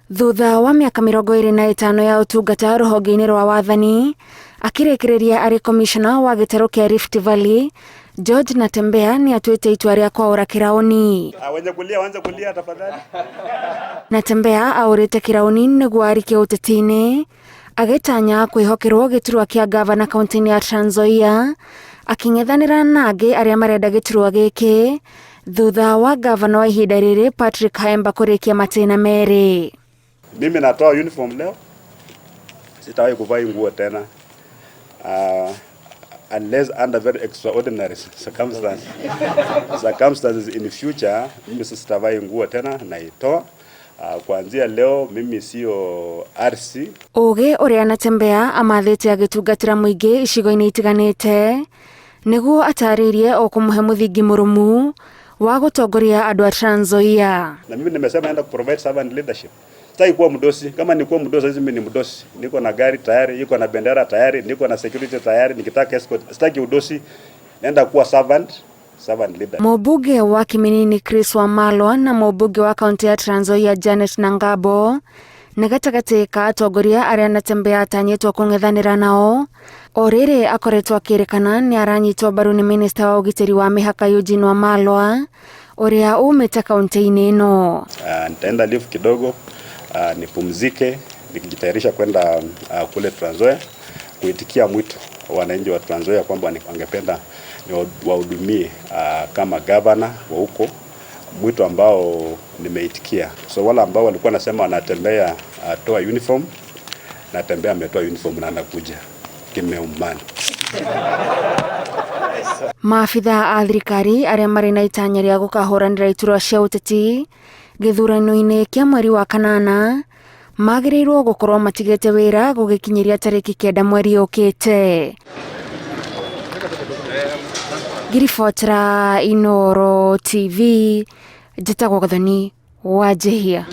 Thutha wa mĩaka 25 ya ũtungata rũhonge-inĩ rwa wathani, akĩrĩkĩrĩria arĩ komishona wa gĩtarũ kĩa Rift Valley, George Natembeya nĩ atuĩte itua rĩa kwaũra kĩraũni. Wenye kulia waanze kulia tafadhali. Natembeya aũrĩte kĩraũni nĩguo arike ũteti-inĩ, agĩtanya kwĩhokerwo gĩturwa kĩa ngavana kaunti-inĩ ya Trans Nzoia, akĩng'ethanĩra na angĩ arĩa marenda gĩturwa gĩkĩ thutha wa ngavana wa ihinda rĩrĩ Patrick Khaemba kũrĩkia matĩna merĩ. Mimi natoa uniform leo, sitawahi kuvaa hii nguo tena unless under very extraordinary circumstances in the future. Mimi sitavaa hii nguo tena, naitoa. Kuanzia leo mimi sio RC. Ũgĩ ũrĩa Natembeya amathĩte agĩtungatĩra mũingĩ icigo-inĩ itiganĩte nĩguo atarĩirie o kũmũhe mũthingi mũrũmu wa gũtongoria andũ a Trans Nzoia. Na mimi nimesema naenda kuprovide servant leadership. Sitaki kuwa mdosi. Kama ni kuwa mdosi, mimi ni mdosi. Niko na gari tayari, niko na bendera tayari, niko na security tayari, nikitaka escort. Sitaki udosi. Naenda kuwa servant leader. Mũmbunge wa Kiminini Chris Wamalwa na mũmbunge wa kaunti ya Trans Nzoia Janet Nangabo nĩ gatagatĩ ka atongoria arĩa Natembeya atanyĩtwo kũng'ethanĩra nao. O rĩrĩ akoretwo akĩrĩkana nĩ aranyitwo mbaru nĩ minista wa ũgitĩri wa mĩhaka Eugene Wamalwa ũrĩa umĩte kaunti-inĩ ĩno. Nitaenda leave kidogo, nipumzike nikijitayarisha kwenda kule Trans Nzoia kuitikia mwito wa wananchi wa Trans Nzoia kwamba wangependa niwahudumie kama gavana wa huko, mwito ambao nimeitikia. So wale ambao walikuwa nasema wanatembea toa uniform, Natembeya ametoa uniform na anakuja kimeumana. Maabithaa a thirikari arĩa marĩ na itanya rĩa gũkahũranĩra iturwa cia ũteti gĩthurano-inĩ kĩa mweri wa kanana magĩrĩirwo gũkorwo matigĩte wĩra gũgĩkinyĩria tarĩki 9 mweri ũkĩte. Ngiribotera Inooro TV, njĩtagwo Gathoni Wanjihia.